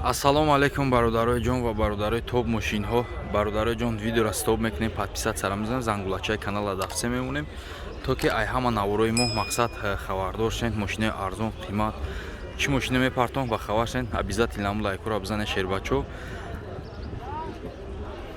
Ассалому алайкум, бародарои ҷон ва бародарои топ мошинҳо. Бародарои ҷон, видеоро стоп мекунем, подписаться мезанем, зангулачаи канала дафсе мемонем, то ки ай ҳама наворои мо, мақсад, хабардор шен. Мошинаи арзон қимат, чӣ мошина мепартом, ба хабар шен. Обязательно ҳамун лайкҳоро бизанед, шербачо.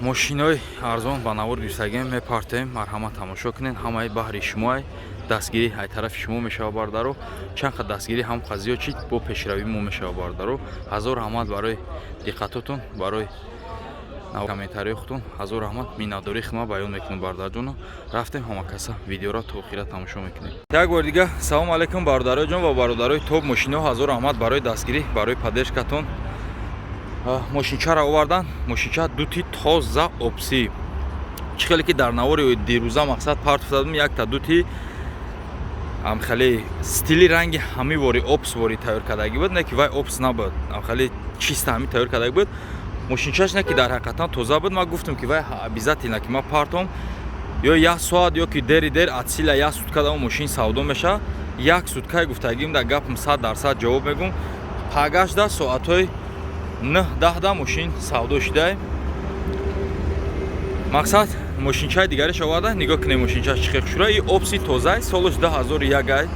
Мошинои арзон ба навор гирифтагем, мепартем, марҳамат, тамошо кунед. Ҳамаи баҳри шумоай, дастгирӣ ай тарафи шумо мешава, бародаро. Чанд қа дастгирӣ, ҳам қа зиёд чид бо пешравии мо мешава. Бародаро, ҳазор раҳмат барои диққатотон, барои комментарии худтон ҳазор раҳмат. Миннатдории хидмат баён мекунем, бародарҷоно. Рафтем, ҳама каса видеоро то охира тамошо мекунем. Як бори дига салому алайкум, бародарои ҷон ва бародарои топ мошиноҳо. Ҳазор раҳмат барои дастгирӣ, барои поддержкатон. Мошинчаро овардан, мошинча дути тоза опси. Чӣ хеле ки дар навори дирӯза, мақсад, партов задам, якта дути хеле стили ранги ҳами вори опс вори тайёр кардагӣ буд, не ки вай опс набуд, хеле чиста ҳами тайёр кардагӣ буд. Мошинчаш не ки дар ҳақиқатан тоза буд. Ман гуфтам, ки вай обязательно ки ман партом ё як соат, ё ки дери дер, от силы як сутка да мошин савдо мешавад. Як суткае гуфтагим, дар гапам 100% ҷавоб мегӯм. Пагашда соатҳои 9-10 да мошин савдо шудай. Мақсад, мошинчаи дигариш оварда. Нигоҳ кунем, мошинчаш чӣ хел хушрӯ. И опси тозай, солаш 2001 ай.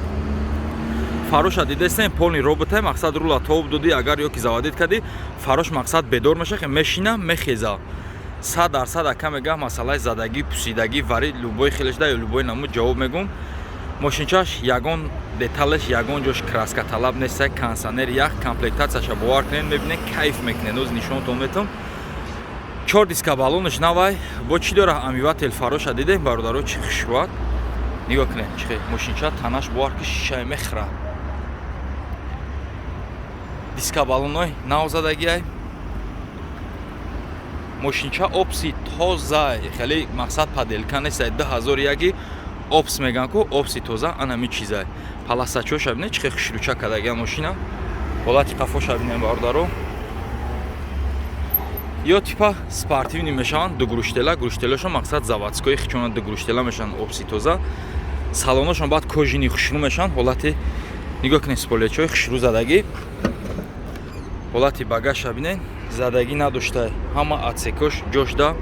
Фароша дидестем, полный роботай. Мақсад, рула тоб додӣ агар ё ки заводить кардӣ, фарош, мақсад, бедор меша, мешина, мехеза. 100%, ака, мега, масъалаи задагӣ, пусидагӣ, вари любой хелешда ё любой намуд ҷавоб мегӯм. Мошинчаш ягон деталеш, ягон ҷош краска талаб нестай, кондиционер ях, комплектатсияша бовар кунед, мебинед, кайф мекунед. Оз нишонтон метам. Чор диска, баллонаш навай. Бо чӣ дора? Омыватель. Фароша дидем, бародаро, чӣ хушрӯад. Нигоҳ кунед, чӣ мошинча танаш, бовар ки шишае мехӯрад. Диска, баллоной нав задагиай. Мошинча опси тозай, хеле, мақсад, подделка нестай. 2001 опс меган ку, опси тоза анами чизай. Полосачоша бинед, чӣ хел хушрӯча кардагиан мошина. Ҳолати қафоша бинем, бародаро. Ё типа спортивный мешаванд, дугруштела, груштелашон, мақсад, заводской хичона дугруштела мешаванд. Опси тоза, салоношон баъд кожаный хушрӯ мешаванд. Ҳолати нигоҳ кунед, спойлерчаҳои хушрӯ задагӣ. Ҳолати багаша бинед, задагӣ надошта, ҳама отсекош ҷошда.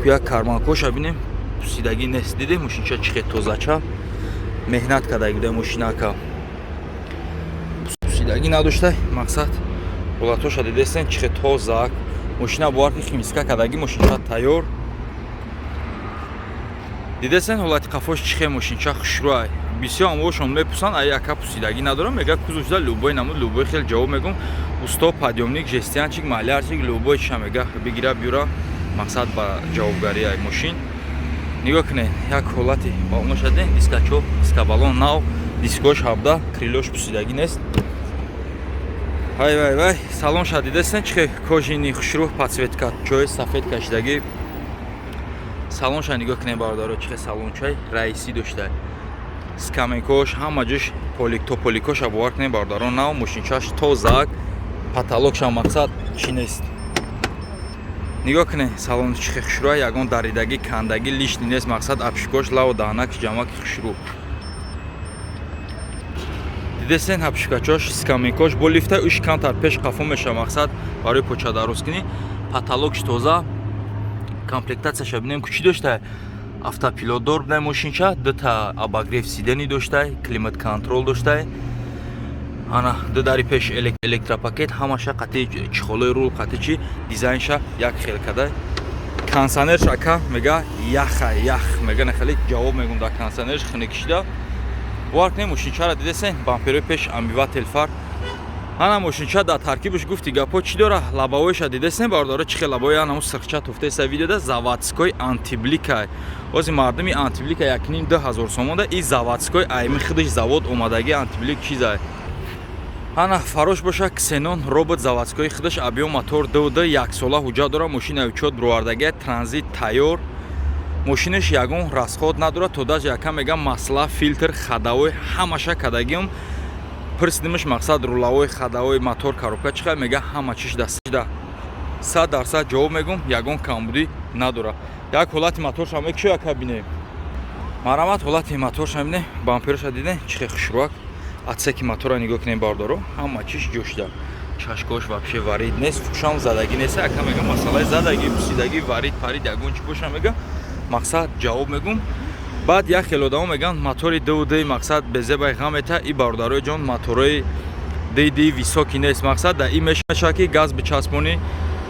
Як карманкоша бинем, пусидагӣ нест. Дидем, мошинча чӣ хел тозача, меҳнат кардаги буда мошинака, пусидагӣ надошта. Мақсад, ҳолатоша дидестен, чӣ хел тозак мошина. Бовар ки химчистка кардагӣ, мошинча тайёр. Дидестен, ҳолати қафош чӣ хел, мошинча хушрӯай. Бисёр амвошон мепурсанд: ай ака, пусидагӣ надорам? Мега, кузовшда любой намуд, любой хел ҷавоб мегӯм. Усто, подъёмник, жестянчик, малярчик, любой чиша мега, бигира, биёра, мақсад, ба ҷавобгарӣ ай мошин. Нигоҳ кунед, як ҳолати баллоноша дидем, дискачо, диска, баллон нав, дискош 17, крылош пусидагӣ нест. Вай, вай, вай, салонша дидестен, чӣ хел кожаный хушрӯ, подсветка ҷои сафед кашидагӣ. Салонша нигоҳ кунед, бародаро, чӣ хел салончаи раисӣ дошта. Скамейкош, ҳама ҷош полик то поликоша, бовар кунед, бародаро, нав. Мошинчаш тозак, потолокша, мақсад, чӣ нест. Нигоҳ кунед, салон чӣ хел хушрӯ, ягон даридагӣ, кандагӣ, лишний нест. Мақсад, обшивкош лаву даҳанаки ҷамаки хушрӯ. Дидесен, обшивкачош, скамейкош бо лифта, уш камтар пеш қафо мешава, мақсад, барои поча дароз кунӣ. Потолокш тоза, комплектатсияша бинем ку чӣ дошта. Автопилотдор буда мошинча, дута обогрев сидений доштай, климат контроль доштай. Ана ду дари пеш электропакет, ҳамаша қати чехолои рул, қати чи дизайнша як хел кадай. Кондиционерш, ака, мега, яха ях мега, нахеле ҷавоб мегум дар кондиционерш хунукшида. Бовар кунед, мошинчаро дидесен, бамперои пеш, омыватель фар. Ана мошинча дар таркибаш, гуфти гапҳо, чӣ дора? Лобовойша дидесен, бародаро, чӣ хел лобовой, анаму сирхча туфтеса видеода. Заводской антиблика. Ози мардуми антиблика 1,5-2 ҳазор сомонда, и заводской, айми худаш завод омадаги антиблик чизай. Ана фарош боша, ксенон, робот, заводской худаш, объём мотор 2,2, яксола ҳуҷҷат дора. Мошина учёт бировардагия, транзит тайёр. Мошинаш ягон расход надорад, то даже, яка, мегам, масла, фильтр, ходовой ҳамаша кадагиам. Пурсидимаш, мақсад, руловой, ходовой, мотор, коробка чӣ қадр мега, ҳама чиш даста, 100% ҷавоб мегум, ягон камбудӣ надорад. Як ҳолати моторша мекушо, яка бинем, марҳамат. Ҳолати моторша бинем, бампероша дидем, чӣ хел хушрӯак. Отсеки мотора нигоҳ кунем, бардоро, ҳама чиш ҷошда. Чашкош вообще варид нест, фукшам задагӣ нест. Ака мега, масъалаи задагӣ, пусидагӣ, варид парид ягон чӣ боша, мега, мақсад, ҷавоб мегум. Баъд як хел одамо мегӯянд, мотори ДУД, мақсад, безебай ғам мета. И бародарои ҷон, моторои ДД высокий нест. Мақсад, да и мешавад, ки газ бичаспонӣ,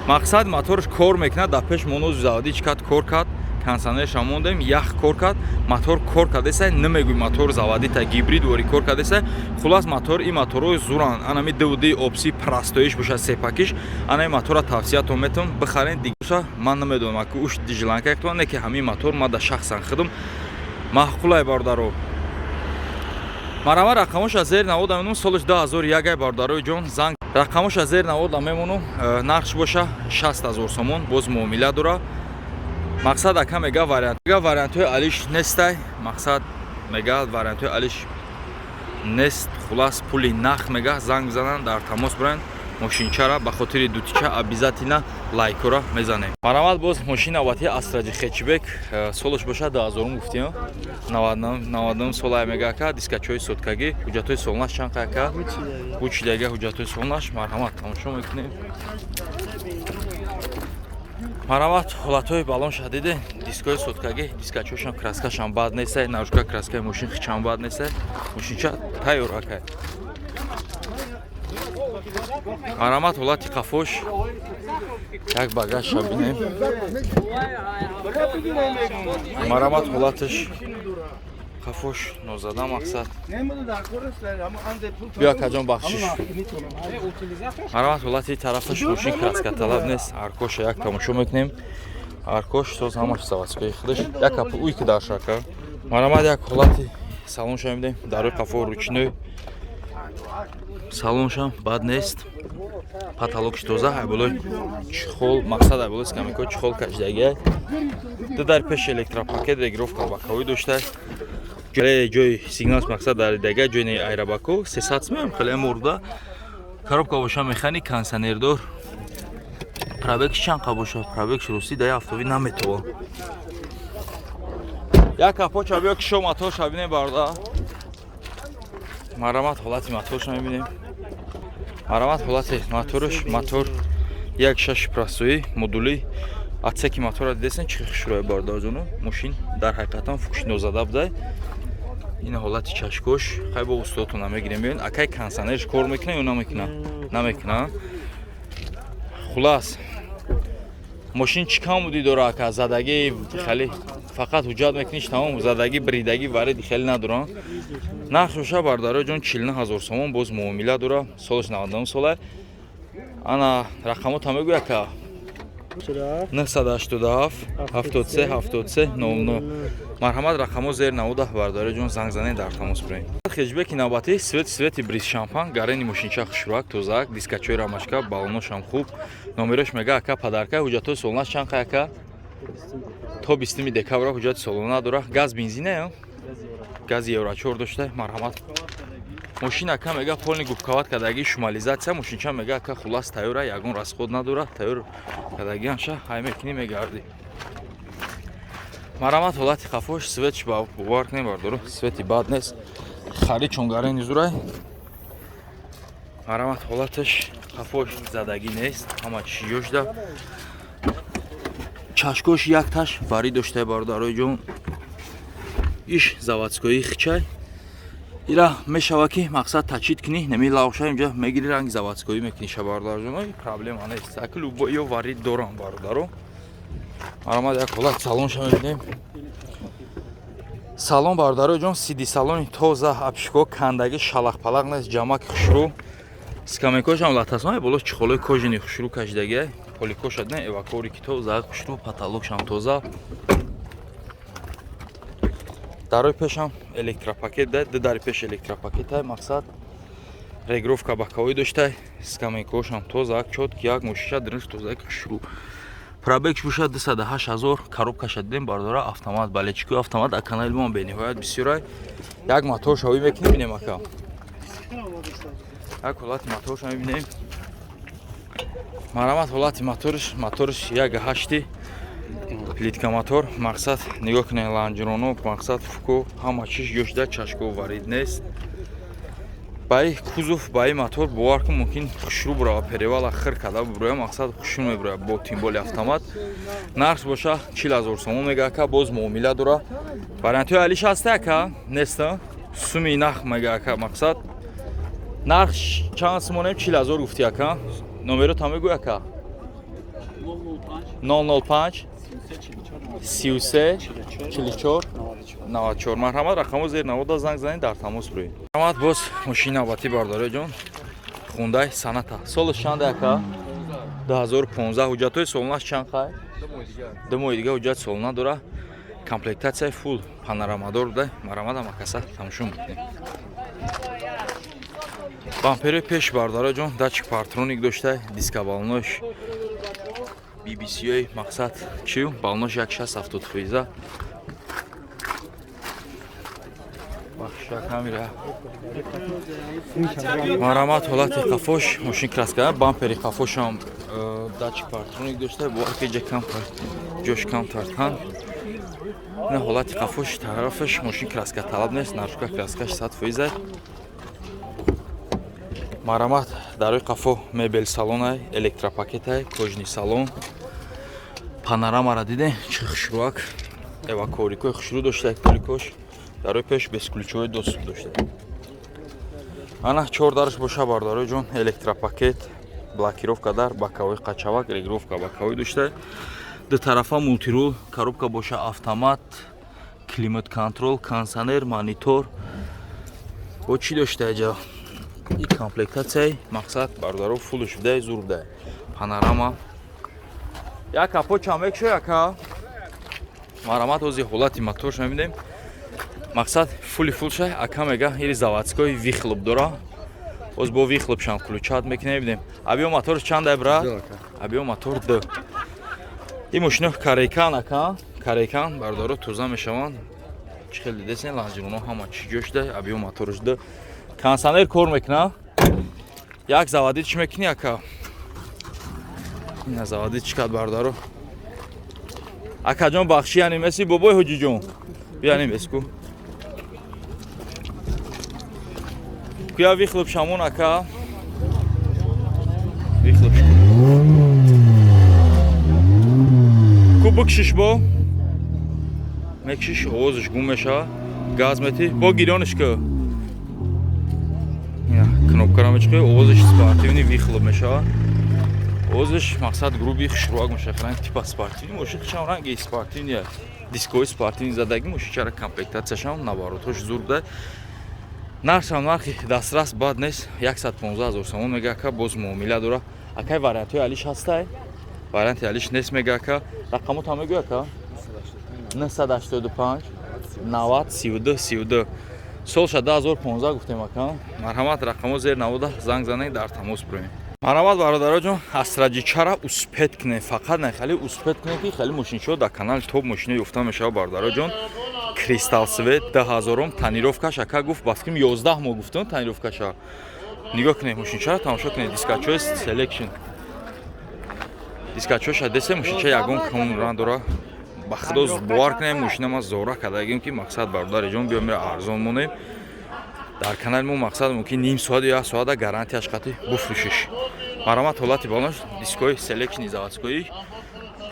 мақсад, моторш кор мекунад. Дар пеш моноз заводи чӣ кард, кор кард, кондиционерша мондем, ях кор кард, мотор кор кардеса. Намегӯй, мотор заводита, гибрид вори кор кардеса. Хулас, мотор, и моторҳои зуранд. Анами ДУД опси простоиш боша, сепакиш, анаи мотора тавсиятон метавон, бихарен. Дигаша ман намедонам, ки уш дижланка яктон не, ки ҳамин мотор ма да шахсан худам маъқулай, бародаро. Марама, рақамоша зер навода мемонум. Солиш 2001 ай, бародарои ҷон, занг, рақамоша зер навода мемонум. Нархш боша 60 ҳазор сомон, боз муомила дора. Мақсад, ака мега, вариант, мега, вариантҳои алиш нестай. Мақсад, мега, вариантҳои алиш нест. Хулас, пули нах, мега, занг бизананд, дар тамос буранд. Мошинчара ба хотири дутича обязательно лайкора мезанем. Марамат, боз мошин навбати Астра J хэтчбек, солаш бошад 2000 гуфтем, 99 сола, мега ака. Дискачои соткагӣ, ҳуҷҷатҳои солнаш чанд қа, ака? Бучидага ҳуҷҷатҳои солнаш. Марҳамат, тамошо мекунем. Марҳамат, ҳолатҳои балонша диде, дискои соткагӣ, дискачошам, краскашам бад нестай, наружка краскаи мошин хичам бад нестай. Мошинча тайёр, акай. Марҳамат, ҳолати қафош, як багажша бинем. Марҳамат, ҳолаташ қафош нозада. Мақсад, биё, акаҷон, бахшиш. Марҳамат, ҳолати тарафаш, мошин краскаталаб нест. Аркоша як тамошо мекунем. Аркош соз, ҳамаш заводской худаш. Як капу уй ки дарша, ака. Марҳамат, як ҳолати салонша мебинем. Дарои қафо ручной, салоншам бад нест, потолокш тоза, айболои чехол, мақсад, айболои скамейко чехол кашидагия. Ду дар пеш электропакет, регулировка боковой дошта, ҷои сигналш, мақсад, дар дага ҷои айрабако сесад смеам хеле мурда. Коробка боша механик, кондиционердор. Пробегш чанд қа боша? Пробегш ростӣ даи ҳафтови наметова. Як капоча биё, ки шо моторша бинем, бародар. Марамат, ҳолати моторша мебинем. Марамат, ҳолати моторш. Мотор як шаши простой модули. Отсеки мотора дидесен, чӣ хушрӯя, бародарҷону. Мошин дар ҳақиқатан фукшинозада будай. Ин ҳолати чашкош. Хай, бо устодтона мегирем. Бибин, акай, кондиционерш кор мекуна ё намекуна? Намекуна. Хулас, мошин чӣ камбудӣ дора, ака? Задагӣ хеле, фақат ҳуҷҷат мекуниш, тамом. Задагӣ, бридагӣ, вариди хеле надорам. Нарх боша, бародарои ҷон, 49 ҳазор сомон, боз муомила дора. Солаш 99 сола. Ана рақамота мегӯя, ака? 987 73 73 00. Марҳамат, рақамо зер навода, бародарои ҷон, занг занед, дар тамос бирем. Хэтчбеки навбатӣ, цвет, цвети бриз шампан. Гарени мошинча хушрӯак, тозаак, дискачои рамашка, балоношам хуб. Номерош, мега ака, подарка. Ҳуҷҷатҳои солонаш чанд қа, ака? То 20 декабра ҳуҷҷати солона дора. Газ, бензина, гази евро 4 дошта. Марҳамат, мошин, ака мега, полный губковат кадаги, шумализация. Мошинча, мега ака, хулас, тайёра, ягон расход надора, тайёр кадаги. Анша ҳай мекунӣ, мегардӣ. Марҳамат, ҳолати қафош, светш, бовар кунем, бардоро, свети бад нест. Харид чонгарени зурай. Марҳамат, ҳолаташ қафош задагӣ нест, ҳама чӣ ҷошда. Чашкош якташ варӣ доштае, бародарои ҷон. Иш заводской хичай. Ира мешава, ки, мақсад, тачид кунӣ, неми лавша инҷа мегири, ранги заводской мекунӣ ша, бародарҷон, проблема нест. Аки любой варид дорам, бародаро. Марҳамат, як ҳолат салонша мебинем. Салон, бародарои ҷон, сиди салони тоза, обшивко кандагӣ, шалақ-палақ нест, ҷамак хушрӯ. Скамейкошам латасмай, боло чехолои кожаный хушрӯ кашидагиай. Поликоша не, эвакори ки тоза, хушрӯ, потолокшам тоза. Дарои пешам электропакет да, ду дари пеш электропакетай. Мақсад, регулировка боковой доштай. Скамейкошам тоза, чёткий, як мошиша диринш тоза, хушрӯ. Пробегш бошад 208 ҳазор. Коробкаша дидем, бардора, автомат, балечку автомат. А канали мо бениҳоят бисёрай. Як моторша ҳои мекунем, бинем, ака. Як ҳолати моторша мебинем. Марҳамат, ҳолати моторш. Моторш як ҳашти плитка мотор. Мақсад, нигоҳ кунед, лонжероно, мақсад, фуко, ҳама чиз ёшда, чашко варид нест. Баи кузов, баи мотор, бовар кун, мумкин хушрӯ бурава, перевала хир када буроя, мақсад хушрӯ мебуроя. Бо тимболи автомат нарх боша 40 000 сомон мега ака, боз муомила дора. Вариантҳои алиш ҳаста, ака, неста? Суми нах мега ака, мақсад нарх чанд сомонем? 40 000 гуфти, ака. Номеро та мегӯй, ака. 005 33 44 94. Марҳамат, рақамо зер навода занг занед, дар тамос бирӯед. Марҳамат, боз мошини навбатӣ, бародароҷон, Хундай Соната. Солаш чанд, ака? 2015. Ҳуҷҷатҳои солонаш чанд қай? 2 моҳи дига ҳуҷҷат солона дора. Комплектатсияи фул, панорамадор буда. Марҳамат, амакаса тамошо мекунем. Бамперои пеш, бародароҷон, датчик парктроник дошта, дискабалонош BBC-ҳои, мақсад чи, балонош 160 70 фоиза. Бахша камера. Марҳамат, ҳолати қафош, мошин краска, бампери қафошам датчик парктроник дошта, бовар ки ҷа камтар ҷош камтартан. На, ҳолати қафош тарафаш мошин краска талаб нест, нарушка краскаш 100%. Марҳамат, дарои қафо мебел салонай, электропакетай, кожаный салон, панорамара дидем, чӣ хушрӯак, эва коврикои хушрӯ дошта, коврикош дарои пеш бесключевой доступ дошта. Ана чор дараш боша, бародарои ҷон, электропакет, блокировка дар боковой, қачавак, регулировка боковой дошта, ду тарафа мультирул, коробка боша автомат, климат контрол, кондиционер, монитор. Бо чӣ дошта ҷа? И комплектатсияи, мақсад, бародаро, фулш будай, зур будай, панорама. Як капо чанд мекушо, яка? Марҳамат, ҳози ҳолати моторш мебинем. Мақсад фули фулша, ака мега, ири заводской выхлоп дора. Боз бо выхлопшам включать мекунем, мебинем. Объём моторш чандай, брат? Объём мотор д. И мошино корейкан, ака, корейкан, бародаро, тоза мешаванд. Чӣ хел дидесен, лонжероно ҳама чӣ ҷо шуда. Объём моторш д. Кондиционер кор мекуна. Як заводить чӣ мекунӣ, ака? Ина заводить чӣ кард, бародаро? Акаҷон, бахши, яъне меси бобои ҳоҷиҷон, биянем еску. Куя выхлоп шамон, ака? Выхлоп ку бикшиш, бо мекшиш, овозаш гум мешава, газ мети, бо гирёниш ку, кнопкара мечиқи, овозаш спортивный выхлоп мешава. Овозаш, мақсад, грубый хушрӯак мешава, ранг типа спортивный мошин, хичам ранги спортивный, дискои спортивный задаги мошинчара. Комплектатсияшам наворотҳош зур буда. Нархшам нархи дастрас бад нест, 115 000 сомон мега ака, боз муомила дора. Акай, вариантҳои алиш ҳастай? Варианти алиш нест, мега ака. Рақамотам мегӯй, ака. 985 90 32 32. Солша 2015 гуфтем, ака. Марҳамат, рақамо зер навода занг занед, дар тамос бироем. Марҳамат, бародароҷон, Астра ҷичара успеть кунед, фақат не хеле успеть кунед, ки хеле мошинчиҳо дар канали топ мошино ёфта мешавад, бародароҷон. Кристалл свет 2000-ум, тонировкаш, ака гуфт, ба фикрам, 11 моҳ гуфтам тонировкаша. Нигоҳ кунед, мошинчаро тамошо кунед, дискачои селекшн, дискачоша десе, мошинча ягон кунран дора. Ба худо, бовар кунем, мошина ма зора кардагим, ки мақсад, бародари ҷон, биё мера арзон монем дар канали мо. Мақсад, мумкин ним соат ё як соата гарантияш қатӣ буфрӯшиш. Марҳамат, ҳолати балош, дискои селекшни заводскои,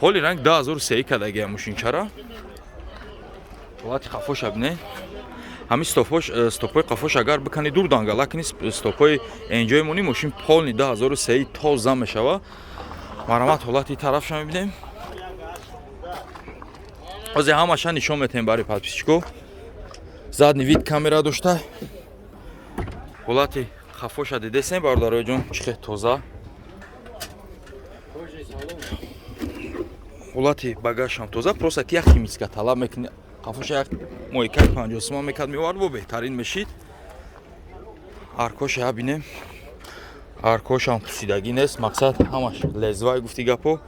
поли ранг 2003 кардагия мошинчара. Ҳолати қафоша бинед, ҳамин стопош, стопои қафош агар бикани, дур дангала кини, стопои энҷои мони, мошин полный 2003 тоза мешава. Марҳамат, ҳолати тарафша мебинем. Ҳозир ҳамаша нишон метаҳем барои подписчико. Задний вид камера дошта. Ҳолати қафоша дидесем, бародарои ҷон, чӣ хел тоза. Ҳолати багажшам тоза, просто ки як химчистка талаб мекунӣ. Қафоша як мойкаи 50 сомон мекард, меовард, бо беҳтарин мешид. Аркоша я бинем, аркошам пусидагӣ нест, мақсад, ҳамаш лезвай, гуфти гапо.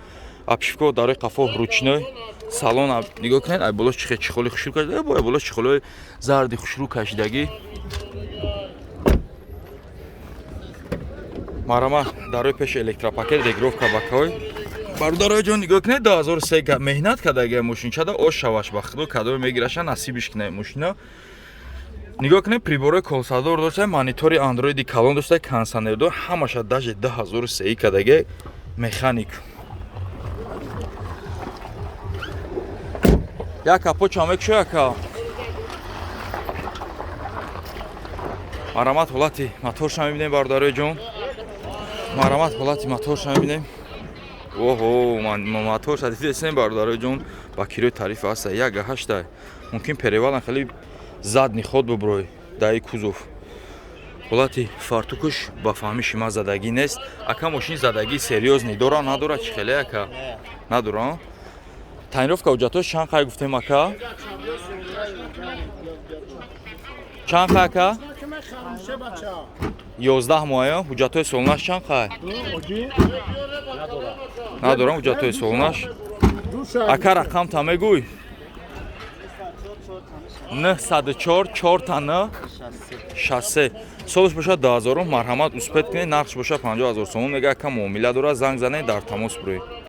Обшивко дарои қафо ручной. Салон нигоҳ кунед, ай болош чихе чехоли хушрӯ кашида, бо ай болош чехолои зарди хушрӯ кашидагӣ. Марама, дарои пеши электропакет, регулировка боковой. Бародарои ҷон, нигоҳ кунед, 2003 меҳнат кардагия мошинчада, ош шаваш, ба худо, кадоме мегираша, насибиш кунад мошина. Нигоҳ кунед, приборои колсадор дошта, монитори андроиди калон дошта, кондиционердор, ҳамаша даже 2003 кадаге, механик. Як капоча мекушо, яка. Марамат, ҳолати моторша мебинем, бародарои ҷон. Марамат, ҳолати моторша мебинем. Оҳо, моторша дидесем, бародарои ҷон, ба кирои тариф аста як ҳашта. Мумкин перевалан хеле задний ход буброй даи кузов. Ҳолати фартукуш ба фаҳмиши ман задагӣ нест. Ака, мошин задагӣ серьёзный дора, надора, чӣ хеле, ака? Надора. Тонировка ҳуҷҷатош чанд қай гуфтем, ака? Чанд қай, ака? 11 моҳ. Ҳуҷҷатҳои солонаш чанд қай? Надорам ҳуҷҷатҳои солонаш. Ака, рақам та мегӯй? 904 4 та 9 63. Солаш бошад 2000. Марҳамат, успеть кунед, нархш бошад 50 000 сомон. Мега, ака, муомила дорад, занг занед, дар тамос буред.